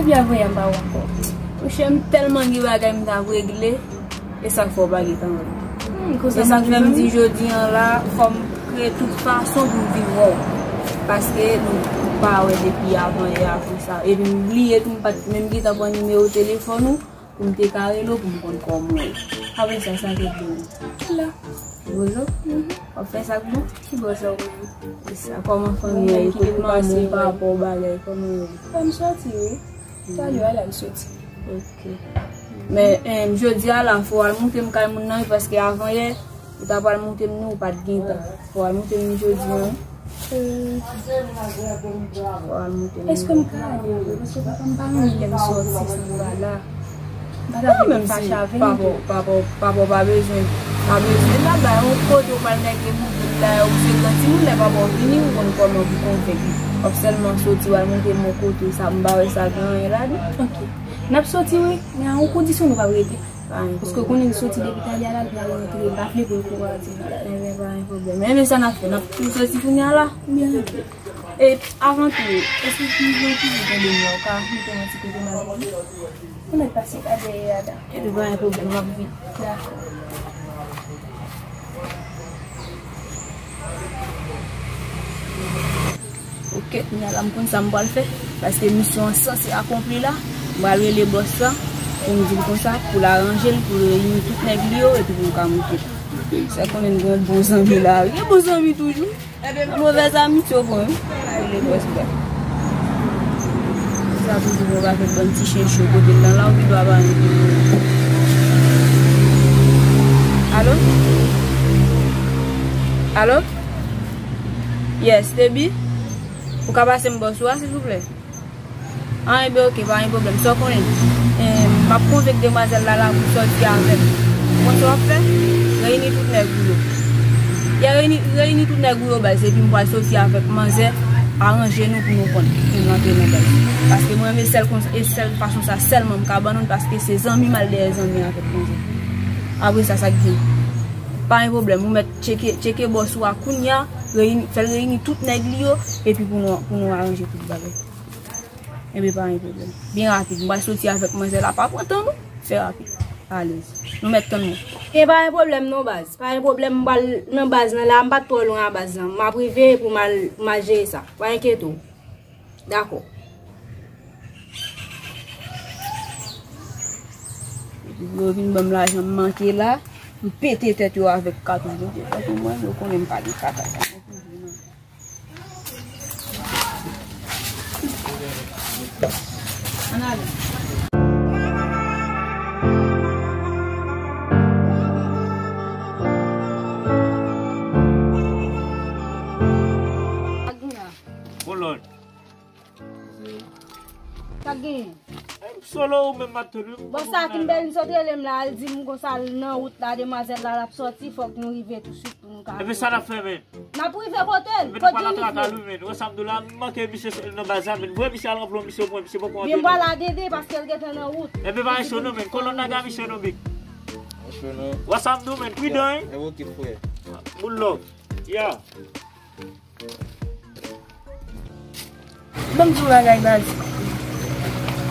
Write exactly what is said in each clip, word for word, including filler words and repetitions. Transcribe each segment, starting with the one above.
Epi apre a m pa wè ankò. Monchè, m tèlman gen bagay m t ap regle. E sa k fè w pa gentan wè m. Hmm, konsa e sa k fè m di jodi an la, fò m kreye tout fason pou m vin wè w. Paske nou pa wè depi avan yè apre sa. Epi m bliye tou, m pa t menm gentan pran nimewo telefòn ou pou m te ka rele w pou m konn kòman w ye. Apre sa, sa k ret pou ou? La. Bozo? Mhm. W ap fè sa k bon? Ki bò sa w menm? E sa, kòman fanmi an ye? Kot manman w, papa w, bagay, kòman yo ye? Fò m sòti, wi. Talè a la m soti. Ok. Men, em, jodi a la, fò w al montre m kay moun nan, wi, paske avan yè, ou ta pral montre m nou, ou pa t gen tan. Fò w al montre m jodi a, wi. Euh, fò w al montre m. Èske m ka ale, wi? Paske papa m pa renmen lè m sòti san m pa la. M pa ta vle fache avè l tou. Papa w, papa w, papa w pa bezwen, pa bezwen la, bay yon kote w pral mete pou la, ou se gran timoun, lè papa w vini, ou konn kòman pou konvenk li. W ap sèlman soti, w al montre m yon kote, sa m pa wè sa gen anyen ladan. Ok. N ap soti, wi, men a yon kondisyon nou p ap rete. Pa gen pwoblèm. Paske w konnen l soti depi talè a la, l pral rantre, m pa vle pou l kouraje. Ebyen, pa gen pwoblèm. Ebyen, sa n ap fè? N ap tou soti kounye a la? Byen, ok. E avan tou, èske w pi jan toujou tande m la, ou ka montre m yon ti kote m al vini? Ou mèt pase pa dèyè a la. Ebyen, pa gen pwoblèm, m ap vini. Dakò. Ok, kounye a la m konn sa m pral fè, paske misyon an sanse akonpli la. M pral rele bòs la pou m di l konsa, pou l aranje l, pou l reyini tout nèg li yo, epi pou m ka monte. Sa konnen n gen yon bon zanmi la wi. Gen bon zanmi toujou. Mauvaise amitié w pran wi. Ay, le bòs la. Sa toujou gon pakèt bann ti chen cho kote l nan la, ou gen dwa pa renmen. Alo? Alo? Yes, Tebi? Ou ka pase m bòs ou a, silvouplè? Ah, enben, ok, pa gen pwoblèm. Sa w konnen, em, m ap konvenk demwazèl la, la pou sòti avè m. Ou konn sa w ap fè? Reyini tout nèg ou yo. Ya reyini, reyini tout nèg ou yo, baz, epi m pral sòti avèk manzè, aranje nou pou nou konn, pou nou rantre nan baz. Paske mwen menm, e sèl konsa, e sèl fason sa sèlman m ka ban nou l, paske se zanmi m al dèyè zanmi avèk manzè. Apre sa, sa k gen? Pa gen pwoblèm, ou mèt tcheke, tcheke bòs ou a kounye a, reyini, fè l reyini tout nèg li yo, epi pou nou, pou nou aranje tout bagay. Enben, pa gen pwoblèm. Byen rapid, m pral soti avèk manzè la, pa pran tan non. Fè rapid. Alèz. Nou mèt tann mwen. E pa gen pwoblèm non, baz. Pa gen pwoblèm, m pral nan baz lan la, m pa t twò lwen a baz lan. M ap rive pou m al, m al jere sa. Pa enkyete w. Dakò. Epi pou yo vin ban m lajan m manke la, m pete tèt yo avèk katouch. Yo te fè pou mwen, yo konnen m pa gen kaka sa. Ann ale. Bon lòd. Sa k genyen? Solo ou menm m ap tann wi. Bon, sa Kimberly sot rele m la, al di m konsa l nan wout la, demwazèl la, l ap sòti, fòk nou rive tousuit pou nou ka. Epi sa n ap fè, men? N ap rive kote l, kot Jennifer. Epi nou pral atrapal wi, men. Ou wè sa m di w la, m manke misye nan baz la, men. Voye misye al ranpli yon misyon pou mwen, misye poko antre non. Byen, m pral a Dede, paske l gentan nan wout. Epi pa encho non, men. Kolòn nan ga misye non, big. Encho non. Ou wè sa m di w, men. Pridan, wi. Epi ok, frè. Boul love. Ya. Ban m di w bagay, baz.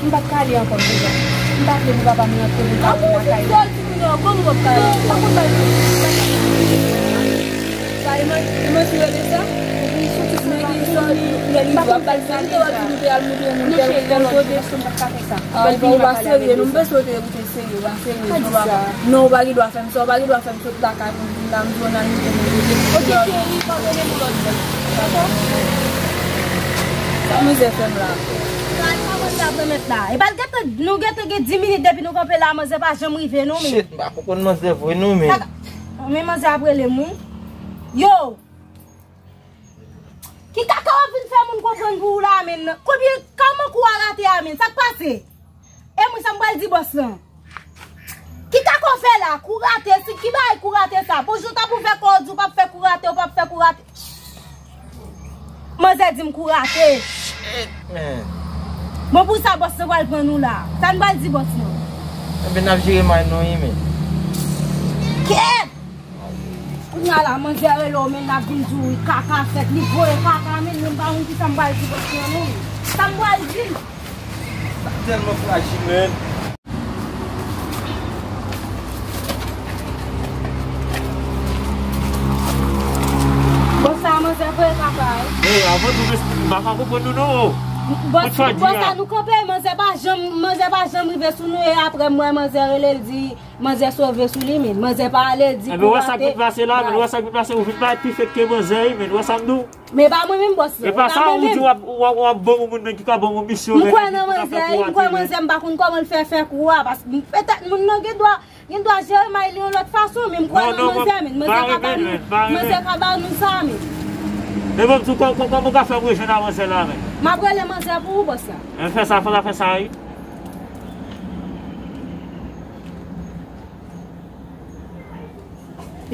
M pa t ka ale ankò deja. M pa vle pou papa m rantre, pou l pa vin lakay mwen. Kòman w p ap ka ale? Sa e manti, e manti w rele sa? Nèg li sòti, lè li di w ap bay sa, li te wè di nou te al moute yon moun tèl, tèl kote. M pa t ka fè sa. Ah, ou pa serye, non, m panse w te serye, ou pa serye. Pa di sa. Non, ou pa gen dwa fè m sa, ou pa gen dwa fè m sot lakay mwen vin la, m di w n al moute moun kote. Ok, cheri, padone m yon lòt bò. Dakò? Sa manzè fè m la? Sa manzè ap remèt la. Epa l gentan, nou gentan gen dis minit depi nou kanpe la, manzè pa janm rive non, men. Shit, m pa konprann manzè vre non, men. Men manzè ap rele m, wi. Yo! Ki kaka w ap vin fè moun konprann pou ou la, men? Konbyen, kòman kou a rate a, men? Sa k pase? E mwen sa m pral di bòs lan. Ki kaka w fè la? Kou rate, si ki bagay kou rate sa? Bon, jan w t ap ouvè kò w di w p ap fè kou rate, w p ap fè kou rate. Manzè di m kou rate. Shit, man. Bon, pou sa bòs lan pral pran nou la. Sa n pral di bòs lan? Enben, n ap jere may nou, wi, men. Kèt! Kounye a la, manzè rele w, men l ap vin di w wi, kaka fèt, li voye kaka, men mwen pa konn kisa m pral di bòs lan non. Sa m pral di l? Tèlman frajil, man. Bòs sa manzè vre papa, wi. Hey, avan nou res-, m pa ka konprann nou non. Bòs, bòs sa nou kanpe, manzè pa janm, manzè pa janm rive sou nou, e apre m wè manzè rele, l di manzè sove sou li, men manzè pa ale, di kou rate. Wè sa k vin pase la, men wè sa k vin pase, ou vin bay pi fèk ke manzè, wi, men wè sa m di w. Men pa mwen menm bòs la. E pa sa ou di w ap, w ap, w ap ban yon moun men ki ka ban yon misyon. M kwè nan manzè, m kwè manzè, m pa konn kòman l fè fè kou a, paske petèt moun nan gen dwa, gen dwa jere may li yon lòt fason, men m kwè nan manzè, men manzè ka ba nou, manzè ka ba nou sa, men. E bon, tou kò-, kò-, kòman w ka fè m rejwenn a manzè la, men? M ap rele manzè pou ou, bòs la. Men fè sa, fò w ta fè sa, wi.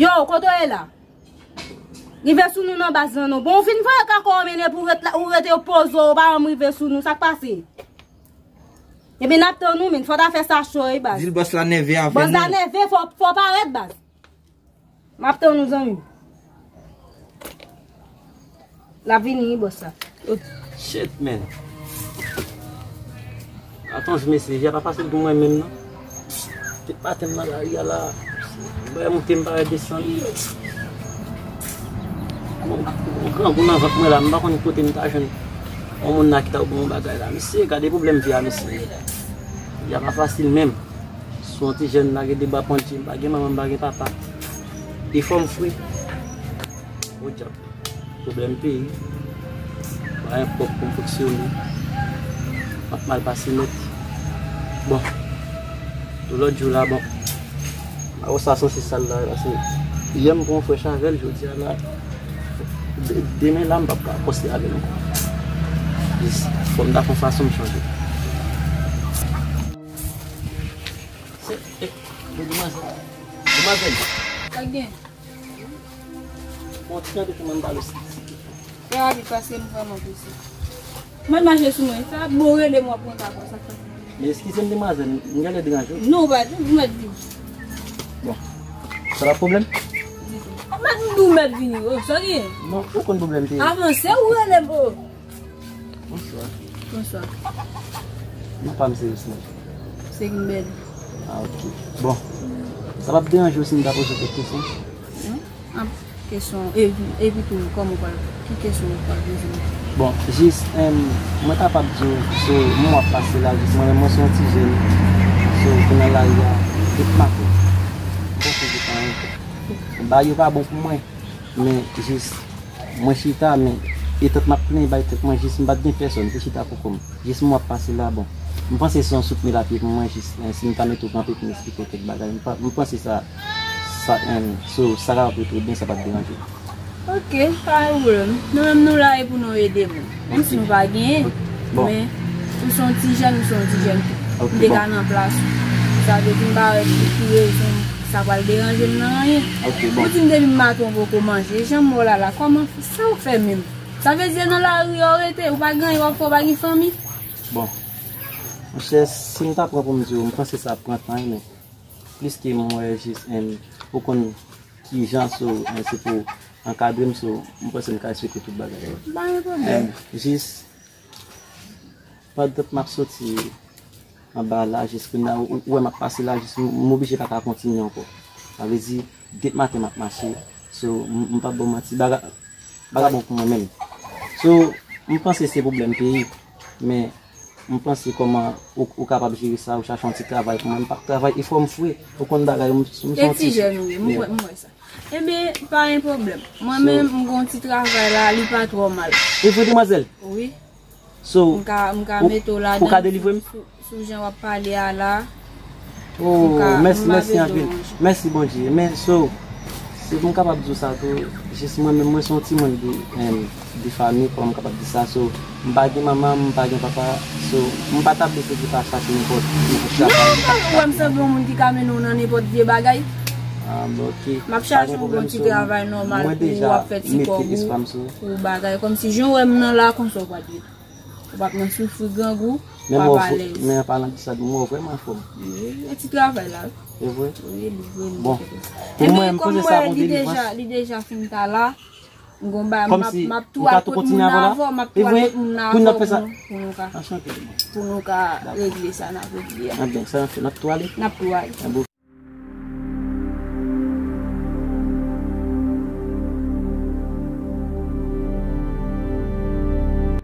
Yo, kote w ye la? Rive sou nou nan baz lan non. Bon, ou fin voye kako w mennen pou ret la, ou rete poze w, ou pa janm rive sou nou. Sa k pase? Ebyen, n ap tann ou, men fò w ta fè sa cho, wi, baz. Di l bòs la nève avè nou. Bòs la nève, fò, fò w parèt, baz. M ap tann ou, zanmi m. L ap vini, wi, bòs la. Shit, man. Atanj, mesye, vi a pa fasil pou mwen menm, non. Tout maten m nan lari a la, m pa wè monte, m pa wè desann. Bon, grangou nan vant mwen la, m pa konn kote m ta jwenn yon moun la ki ta ban m yon bagay la. Mesye, gade pwoblèm vi a, mesye. Vi a pa fasil menm. Sou yon ti jèn, m pa gen de bra pandje, m pa gen manman, m pa gen papa. Efò m fre. O dyab. Pwoblèm peyi. Pa gen kòb pou m fonksyone. M ap mal pase nèt. Bon. Tou lòt jou la, bon. Mwen wè sa sanse sal la, paske yè m pran yon frèch avè l, jodi a la. De-, demen la, m p ap ka pòste avè l ankò. Jis, fò m ta fè yon fason m chanje. Se, e, e, demwazèl. Demwazèl. Sa k gen? Bon, ti tande kòman m pale. Fè rapid paske m vrèman prese. Mwen mache sou mwen. Sa bon rele m w ap pran ka konsa. Men eskize m demwazèl, m genlè deranje w. Non, ou pa di, ou mèt vini. Bon. Sa pa pwoblèm? Ditou. Mèt m di w mèt vini, o, sa gen? Non, ou konn pwoblèm te ye. Avanse ou rele m, o. Bonswa. Bonswa. Non pa m se Yasmin. Se Kimbel. Ah, ok. Bon. Sa p ap deranje w si m ta poze w kèk kesyon? Non. Ap kesyon, e, epi tou, kòman w pral, ki kesyon w pral poze m? Bon, jis, em, mwen kapab di w, so, mwen w ap pase la, jis mwen menm, mwen se yon ti jèn, so, ki nan lari a, tout maten. Bon, se pa anyen. Bagay yo pa bon pou mwen, men jis, mwen chita, men, e tèt m ap plenyen bay tèt mwen, jis m pa t gen pèsòn pou chita pou kò m. Jis mwen w ap pase la, bon. M panse se yon soup mil a pye pou mwen, jis, eh, si m ta mete w kanpe pou m esplike w kèk bagay. M pa, m panse sa, sa, eh, so, sa kapab rete byen, sa p ap deranje w. Ok, pa gen pwoblèm. Nou menm nou la e pou nou ede moun. Menm si nou pa genyen, bon, men ou se yon ti jèn, ou se yon ti jèn tou. Ok, m te ka nan plas ou. Sa vle di m pa wè ki, ki rezon sa pral deranje m nan anyen. Ok, bon. Ou di m depi maten w poko manje, jan m wè w la la, kòman, sa w fè menm? Sa vle di nan lari a w rete, ou pa gen anyen w ap fè, ou pa gen fanmi? Bon. Monchè, si m ta pran pou m di w, m panse sa ap pran tan, wi, men plis ke m wè jis, em, ou konn ki jan, so, em, se pou ankadre m, so, m panse m ka esplike tout bagay. Pa gen pwoblèm. Em, jis, pandan m ap soti anba la, jis kounye a, ou, ou wè m ap pase la, jis m, m oblije pa ka kontinye ankò. Sa vle di, depi maten m ap mache, so, m, m p ap ba w manti, bagay, bagay bon pou mwen menm. So, m panse se pwoblèm peyi, men m panse kòman ou, ou kapab jere sa, ou chache yon ti travay pou mwen. M p ap travay, efò m fre, ou konn bagay, m, m se yon ti jèn, wi, m wè, m wè sa. Ebyen, pa gen pwoblèm. Mwen menm, m gon ti travay la, li pa twò mal. E vre, demwazèl? Wi. So, m ka, m ka mete w ladan, ou ka delivre m? Sou, sou jan w ap pale a la. Oh, mèsi, mèsi anpil. Mèsi Bondye. Men, so, si m kapab di w sa tou, jis mwen menm, mwen se yon timoun de, em, de fanmi, kòman m kapab di sa. So, m pa gen manman, m pa gen papa. So, m pa t ap bezwen pou ta chache nenpòt, nenpòt travay. Non, ou wè m sanble yon moun ki ka mennen w nan nenpòt vye bagay. Ah, bon, ok. M ap chache yon bon ti travay nòmal pou w ap fè ti kòb ou, pou bagay. Kòmsi jan w wè m nan la, konsa w pral ye. Ou p ap nan soufri grangou, w ap alèz. Men an palan de sa, m wè w vrèman anfòm. Wi, e ti travay la. E vre? Wi, li vre, li vre. Bon, pou mwen, m panse sa bon delivrans. Ebyen, kòm m wè li deja, li deja fin ta la, M gon bagay, m ap, m ap tou al kot moun nan avè w, m ap tou al kot moun nan avè w pou nou, pou nou ka, pou nou ka regle sa n ap regle a. Ebyen, sa n ap fè, n ap tou ale? N ap tou ale.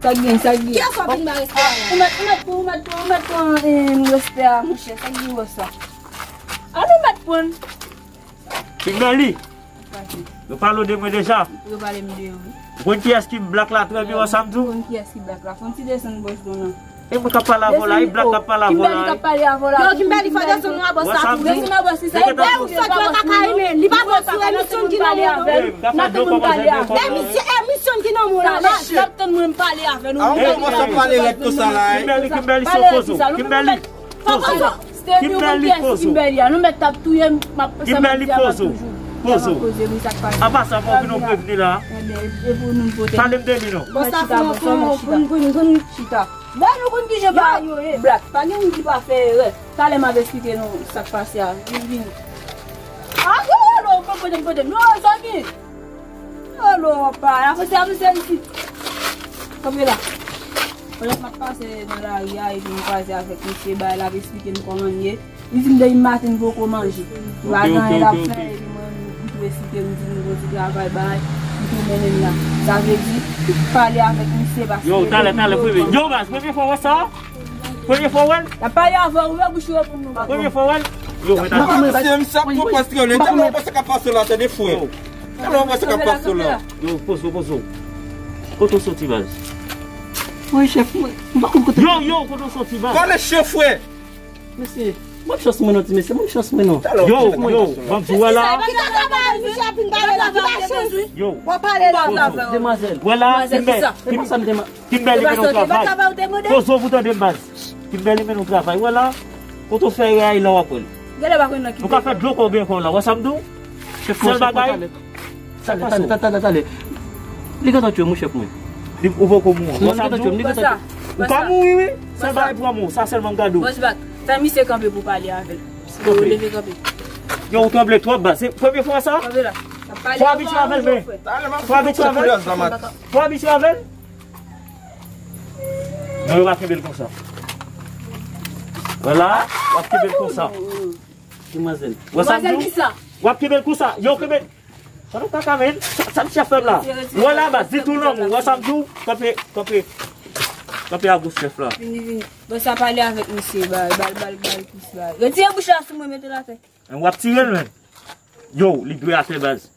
Sa k gen, sa k gen? Kiyès w ap vin ba respè a? Ou mèt, ou mèt pran, ou mèt pran, ou mèt pran, eh, respè a, monchè. Sa k gen wè sa? Al ou mèt pran. Kimberly, yo pale w de mwen deja. Yo pale m de ou, wi. Ou konn kiyès ki black la trè byen, wè sa m di w? Ou konn kiyès ki black la? Fè yon ti desann bòs nou nan. E mwen k ap pale avè w la, e black k ap pale avè w la. Kimberly k ap pale avè w la. Yo, Kimberly, fò desann nou a bòs la tou. Desann a bòs li, sa e ou sòt wè kaka e men. Li pa bon sou emisyon ki nan mwen non. N ap tann moun pale avè nou. Emisyon, emisyon ki nan mwen la. N ap tann moun pale avè nou. A, ou kòmanse pale rèd konsa la, e. Kimberly, Kimberly, se pozo. Kimberly. Pozo. Kimberly, pozo. Kimberly a, nou mèt t ap touye m, m ap, sa m ap di a m ap toujou. Pozo. Pozo, wi, sa k pase. Apa sa, fò w vin prevni la. Ebyen, e pou nou vote. Pale m de li non. Bon, sa fè yon, pou nou, pou nou, pou nou chita. Bon, nou konn ki jan bagay yo ye. Black, pa gen moun ki pa fè erè. Talè m ap esplike nou sa k pase a. Vin, vin. Ah, yo, yo, yo, kote m, kote m. Non, zanmi. Alo, pa, avanse, avanse isit. Kanpe la. Pandan m ap pase nan lari a, epi m kwaze avèk misye, bagay la ap esplike m kòman l ye. Li di m depi maten li poko manje. Li pa gen anyen l ap fè, epi mwen, m tou esplike m, di m gon ti travay, bagay. M tou mennen l la. Sa vle di, pale avèk misye paske. Yo, talè, talè, premye. Yo, baz, premye fwa w wè sa? Premye fwa w wè l? L ap pale avè w, ouvè bouch ou, reponn nou, patwon. Premye fwa w wè l? Yo, mwen ta. Mesye, misye ap pran pòz trè lè. Talè w wè sa k ap pase la, tande frè. Talè w wè sa k ap pase la. Yo, pozo, pozo. Kote w soti, baz? Wi, chèf, mwen, m pa konn kote. Yo, yo, kote w soti, baz? Pale, chèf, frè. Mesye, ban m chans mwen non, ti mesye, ban m chans mwen non. Yo, yo, ban m di w la. Ki kaka bagay misye ap vin pale la, ki pa chans? Yo. W ap pale la. Demwazèl. Wè la, Kimberly, Kimberly mennen w travay. Pozo pou tande m, baz. Kimberly mennen w travay. Wè la, kote w fè erè a, e la w ap wè l. Nou ka fè dlo kò byen kò la. Wè sa m di w? Sèl bagay. Sa k pase? Talè, talè, talè, talè. Li gentan tchwe m, wi, chèf mwen. Li, ou poko mouri. Non, li gentan tchwe m, li gentan tchwe m. Ou ka mouri, wi. Sèl bagay pou mò, sa sèlman m ka di w. Bòs Black, fè misye kanpe pou pale avè l. Yo, leve kanpe. Yo, ou tranble twòp, baz. Se premye fwa sa? Kanpe la. Fò abitye avè l, men. Fò abitye avè l. Fò abitye avè l. Non, yo pa kenbe l konsa. Vwala, w ap kenbe l konsa. Demwazèl. Wè sa m di w? W ap kenbe l konsa. Yo, kenbe. Sa nou kaka, men. Sa, sa misye ap fè m la? Wè la, baz, di tou non, wè sa m di w? Kanpe, kanpe. Kanpe a gòch chèf la. Vini, vini. Bon, sa pale avèk misye, bal, bal, bal, bal, plis bal. Retire bouch la sou mwen, mete l atè. W ap tire l, men. Yo, li dwe atè, baz.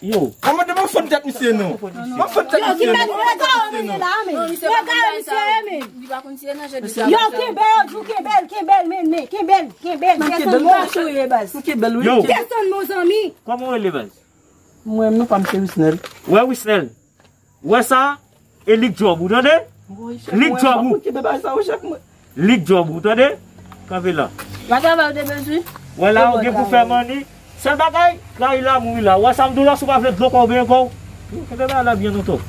Yo. Kòman de mwen fann tèt misye non? Mwen fann tèt misye non? Mwen fann tèt misye non? Non, misye pa konn bagay sa. Li pa konn tire nan jè de sa. Yo, kenbe, yo, Djou, kenbe l, kenbe l, men, men, kenbe l, kenbe l. Desann, mon zanmi. Yo. Desann, mon zanmi. Kòman w rele, baz? Mwen, non pa m se Wisnel. Wè, Wisnel. Wè sa? E lik djòb ou, tande? Lik djòb ou. Lik djòb ou, tande? Kanpe la. Pa travay ou te bezwen? Wè la, ou gen pou fè manni. Sèl bagay, trayi lamouri la. Wè sa m di w la, si w pa vle dlo kò w benyen kò w. Yo, kenbe bagay la byen lontan.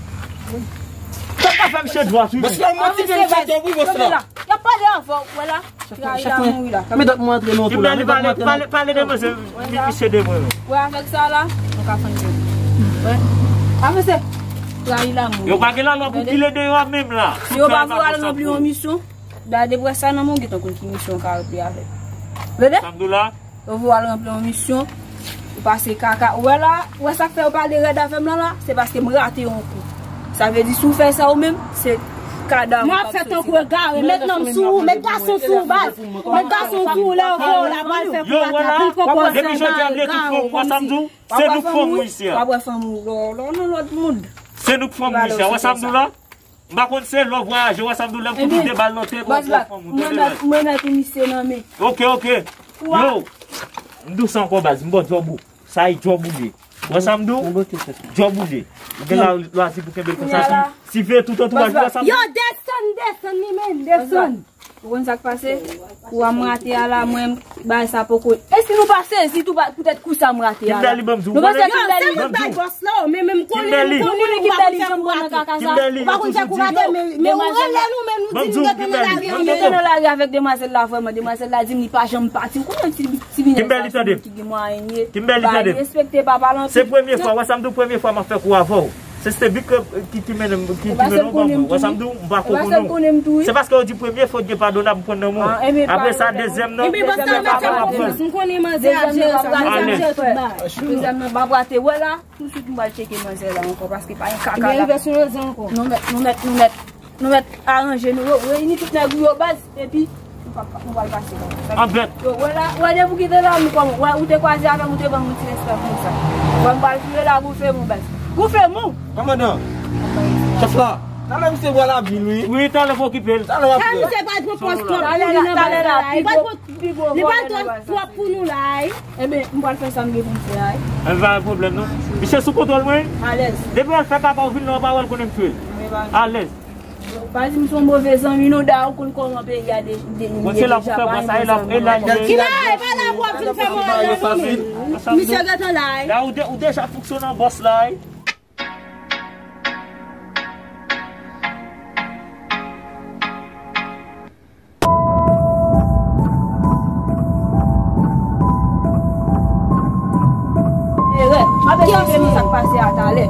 Sa ka fè misye dwat, wi. Bòs la, mwen ti gen misye dwat, wi, bòs la. Y ap pale avè w, wè la. Trayi lamouri la. Medam, mwen antre nan oto la. Kimberly, pale, pale, pale de mwen, se misye de mwen, non. Wè, avèk sa la, nou ka fann jwenn. Wè. Avanse. Trayi lamouri. Yo pa gen lalwa pou pile deyò a menm la. Si yo pa voye w al ranpli yon misyon, dayè depi w wè sa nan men w, gentan konn ki misyon w ka ranpli avè l. Tande? Sa m di w la? Yo voye w al ranpli yon misyon, ou pase kaka. Ou wè la, ou wè sa k fè yo pale rèd avè m lan la? Se paske m rate yon kou. Sa vle di, si w fè sa ou menm, se kadav ou p ap soti. Mwen ap fè tankou egare, met nanm sou ou, met gason sou ou, baz. Met gason sou ou, lè yo voye w la, pral fè kou atè, pil koko sèl nan egare w kòmsi. Se nou k fanm ou isi a. W ap wè fanm ou lò, lò nan lòt mond. Se nou k fanm ou isi a. Wè sa m di w la? M pa konn se lè w vwayaje, wè sa m di w, lè m fout ou de bal nan tèt, w ap wè fanm ou, tande baz. Mwen mèt ou misye nan men. Oke, oke. Yo, m di w sa ankò baz, m ba w djòb ou. Sa e djòb ou ye. Wè sa m di w? Djòb ou ye. Ou gen la lwazi pou kenbe l konsa. Si, si veye tout antouraj ou, wè sa m di w? Yo, desann, desann li menm, desann. Ou konn sa k pase? Kou a m rate a la, mwen, bagay sa poko. E si nou pa sezi tou, poutèt kou sa m rate a la? Kimberly, ban m di w, nou panse konnen Kimberly? Yo, se mwen bay bòs la, men, men m konnen, Kimberly, nou konnen Kimberly janm pran nan kaka sa. Kimberly, ou pa konn fè kou rate, men, men ou rele nou, men nou di nou rete nan lari an, men. Mwen te nan lari avèk demwazèl la, vrèman, demwazèl la di m li pa janm pati. Ou konnen ti, ti binèg sa, se moun ki gen mwayen ye. Kimberly, tande. Respekte papa l anpil. Se premye fwa, wè sa m di w, premye fwa m ap fè kou avè w. Se Stevic ki, ki mennen m, ki, ki mennen w ban mwen. Wè sa m di w, m pa ko konnen w. Se paske yo di premye fot gen padonab, m pran nan men w. Apre sa, dezyèm nan, se papa m ap pran. M konnen manzè ap jere sa, manzè ap jere tout bagay. Dezyèm nan, m ap rate. Wè la, tousuit m pral tcheke manzè la ankò, paske pa gen kaka la. Ebyen, rive sou manzè ankò. Nou mèt, nou mèt, nou mèt, nou mèt aranje nou, yo, reyini tout nèg ou yo, baz, epi nou pral, nou pral pase. Anbèt. Yo, wè la, wè depi w kite la, nou kòman, wè, ou te kwaze avè m, ou te ban m yon ti respè konsa. Wè, m pral touye la, goufe mou, baz. Goufe mou! Kòmandan, chèf la, talè misye pral abri l, wi. Wi, talè m okipe l. Talè w ap fè. Misye pral pran pòz twòp pou nou nan baz la, wi. Li pral pran, li pral pran twòp pou nou la, wi. Ebyen, m pral fè sa m gen pou m fè a, wi. E pa gen pwoblèm, non. Misye sou kontwòl mwen. Alèz. Depi w al fè kaka, w vin la, w pa wè l konnen m tchwe l. Alèz. Pa di m se yon move zanmi, non, da ou konn kòman peyi a de, de, de deja pa yon bon zanmi. Ki la, e pa la pou w ap vin fè move zanmi. Misye gentan la, wi. Da ou de, ou deja fonksyone an bòs la, wi. Erè. M ap esplike nou sa k pase a talè.